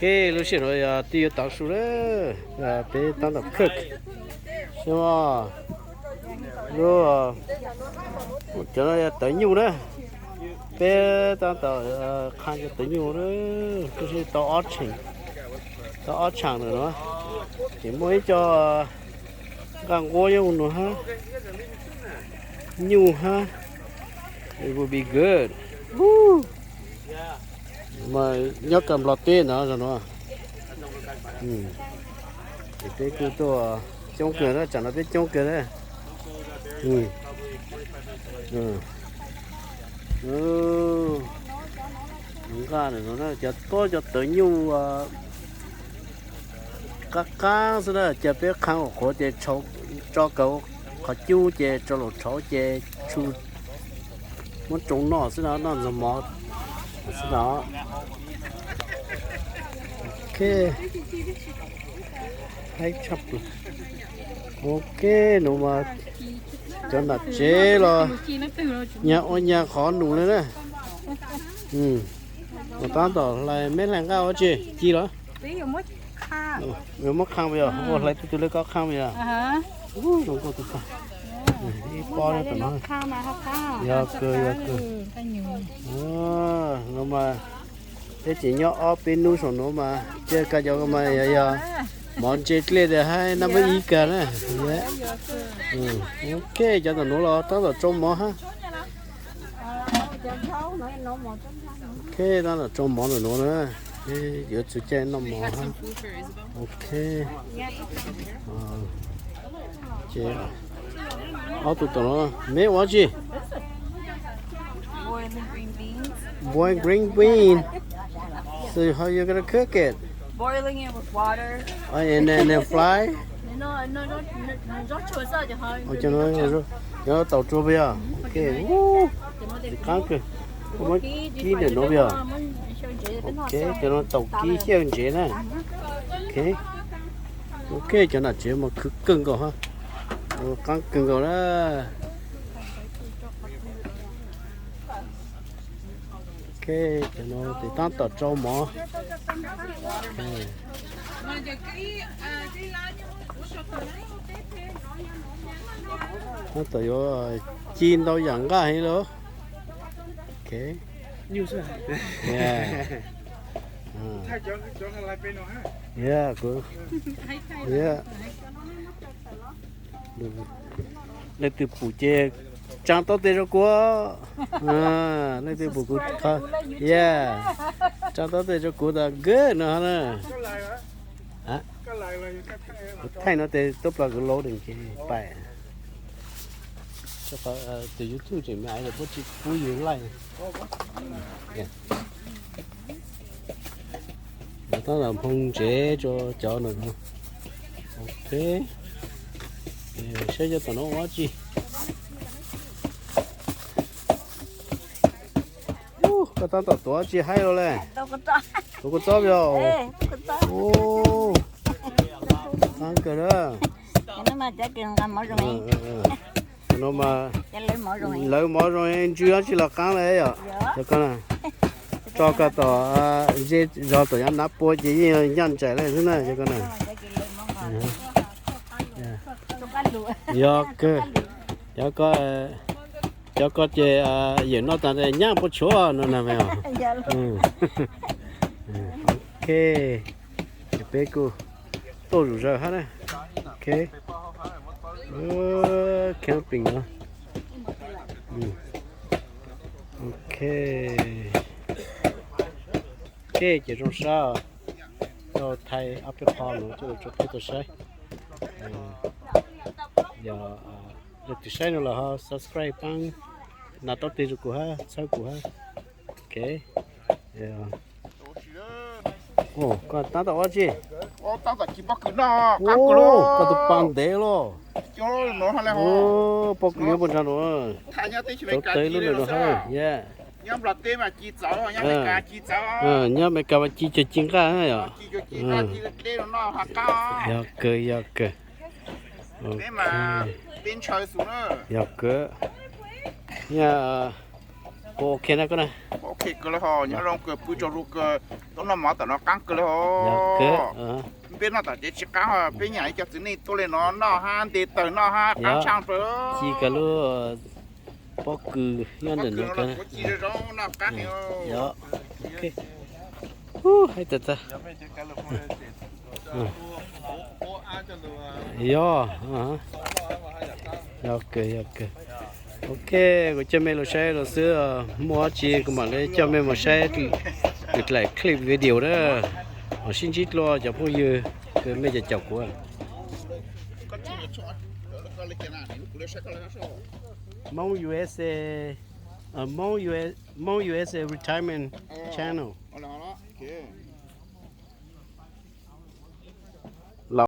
Ok, lub sij hawm no yog twb yuav tav su lawm, peb tab tom cook. Xyoo, lub, cov no yog tawv nyuj na. Peb tab tom qha cov tawv nyuj na, kuj sib tau ob tsheem, tau ob tsheem lawm no. Ces muaj ib co nqaj nquab nyob no hab, nyuj hab. It will be good. Mas nyob kawg Nplog teb ntawd no. Ces peb kuj tuaj coob kawg na, tsam no peb coob kawg na. Nqaj no, cov tuab cov tawv nyuj qab qab xwb na, ces peb qha ua qhuav ces tso kaw qhov cub ces tso laus rhauv ces tsu muab tsoo noj xwb no, noj ntxuag mov xwb no. Ok, ok, no mas cov nam tsev los nyag ua nyag qhov nus li na. Ua tab tom hlais, meb hlais nqaj ua tsi, ci los? Yuav muab qha puas yog? Ua hlais tus twg li koj qha puas yog? Zoo nkauj tag. Ib pob tam no. Yog kawg, yog kawg. No mas peb tseem nyob ob peb hnub saum no mas cia koj cov mas yog, yog mov ntse dlej tias hab nab muab ib kag na. Ok, cov tam nuav los tab tom tsau mov hab. Ok, tab tom tsau mov ntawm nuav na. Yuav txug caij noj mov hab. Ok. Ces ob tug tom no, meb ua tsi? Boil green bean. So how you gonna cook it? Boiling it with water. And then, then fry? Cov no tau rua puas yog? Ok, qaab kawg. Muab kib ntawm nuav puas yog? Ok, cov no tau kib xyaw ntsev na. Ok. Ok, cov nam tsev mas khwv kawg nkaus hab. Qaab kawg nkaus na. Ok, cov no tes tab tom tsau mov. Tab tom yuav ci ntau yam nqaj heev li. Ok. Leej twg pum ces tsaa taub tes rua kuv. Leej twg pum kuv, yeah, tsaa taub tes rua kuv tas good no na. Kuv thaij no tes tub plas kuv load ces pais. Tus YouTube tseem me aiv puab tsi pub yug laij. Tab tom hmoo ntsev rua cov no. Ok, saib cov tom no ua dab tsi. Koj tab tom tuav tsi haib los le? Tuav kua txob os. Qaab kawg na. No mas lawv mov zoo, ntsw dab tsi los qaab le yom. Cov ko na, tso koj tom zej zog tom yav nav pua ces yeej nyaj ntsais le xwb na cov ko na. Yog kawg, cov ko, cov ko ces yawm noj tas nyaj puas tshuav no na. Ok, ces peb kuj tuaj zom zaws hab na. Ok, camping no. Ok, ok, ces zoo sab, tau thaij ob peb qho no coj los rua peb tau saib. Yog leej twg saib no los ho subscribe paab, nas taub teg rua kuv hab, txhawb kuv hab. Ok, koj tab tom ua tsi? Koj tus pas ntev los. Pob kws nyob puag nrag no. Cov tawv lub ntawm no hab. Nyob Amelikas mas ci cuag ci nqaj yom. Yog kawg, yog kawg. Yog kawg. Nyaj Ua ok na koj na. Ok kawg li ho, nyob zoo kawg, pw tsaug zog kawg, tuaj noj mov tom no qaab kawg li ho. Yog kawg. Peb noj tom tsev tsis qaab, peb nyiam ib co txiv neej tuaj li no noj hab nte tawg noj hab qaab tshaj plaws. Ci kawg lub pob kws nyob ntawm no kawg. Yog, ok. Hais tag tag. Yog, yog kawg, yog kawg. Ok, kuv coj mej los saib los xwb, muaj dab tsi kuv mam li coj mej mus saib lwm dlaim clip video na. Mam sib ntsib dlua cov phooj ywg, kws mej caum caum kuv. Hmong U S A, uh, Hmong U S, Hmong U S A Retirement Channel.